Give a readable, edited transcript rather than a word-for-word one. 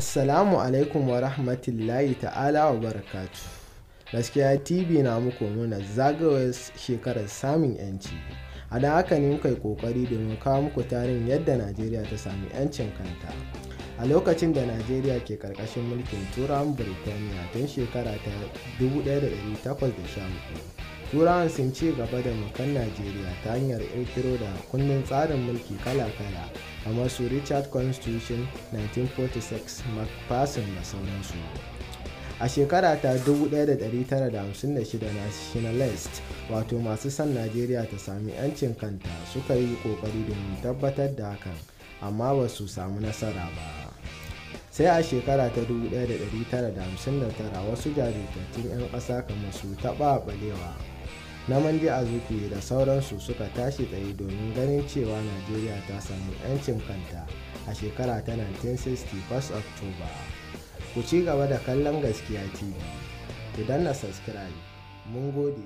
Assalamu alaikum wa rahmatullahi ta'ala wa barakatu. Gaskiya TV na muku murnar zagayowar shekarar samun 'yanci. A don haka ne muka yi ƙoƙari domin kawo muku tarihin yadda Najeriya ta sami 'yancin kanta. A lokacin da Najeriya ke ƙarƙashin mulkin Turawan Birtaniya tun shekara ta 1814, Turawan sun ci gaba da mulkan Najeriya ta hanyar ƙirƙiro da kundin tsarin mulki kala-kala kamar su Richard Constitution 1946, MacPherson da sauransu. A shekara ta 1956, Nationalist, wato masu son Najeriya ta sami 'yancin kanta, suka yi ƙoƙari domin tabbatar da hakan, amma ba su samu nasara ba. Sai a shekara ta 1959 wasu jajirtattun 'yan ƙasa kamar su Tafawa Balewa, Nnamdi Azikiwe da sauransu suka tashi tsaye domin ganin cewa Najeriya ta sami 'yancin kanta a shekara ta 1960, 1 October. Ku ci gaba da kallon Gaskiya TV. Ku danna subscribe. Mun gode.